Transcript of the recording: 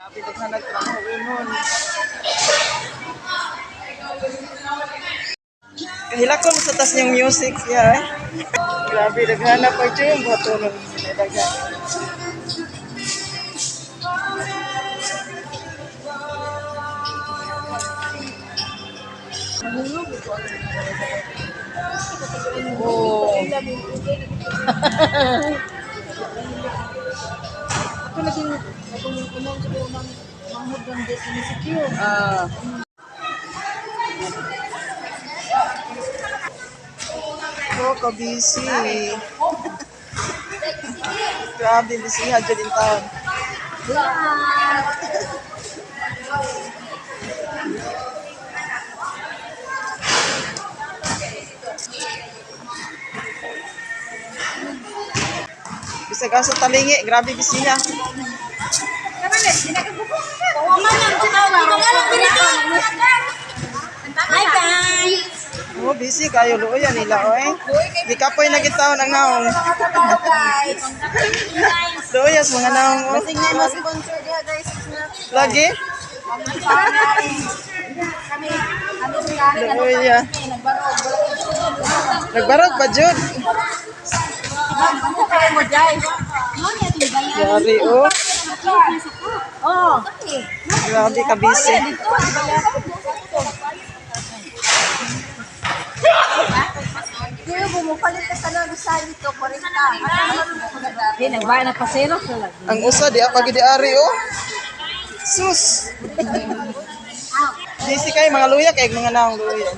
Grabe, daghan nagtrabaho nun. Kahilakon sa tas niyang music siya eh. Grabe, daghan na pa yung buhatonon sila daghan. Oh. Ako lagi akong unong sa unang manghod ng SQ. Ah. Oh, kabisi. Grabe, bisiha dyan in town. Bisag asa talingi, grabe bisiha. Hi guys! Oh, busy kayo luoyan nila oy. Di kapoy na gitaon ang naong. Hello guys! Luoyas mga naong. Oh. Basig na mo sponsor diha guys. Lagi? Kami kami sa Luoya. Nagbarog. Nagbarog pa jud. Ano kayo mo guys? Yari oh. Oh. Grabe ka busy. Kuya, bumupalit ka sa lang sa dito, 40. Di, nagbayad na pasero sa lagi. Ang usa di pa gid ari oh. Sus. Busy kay mga luya kay mga naong luya.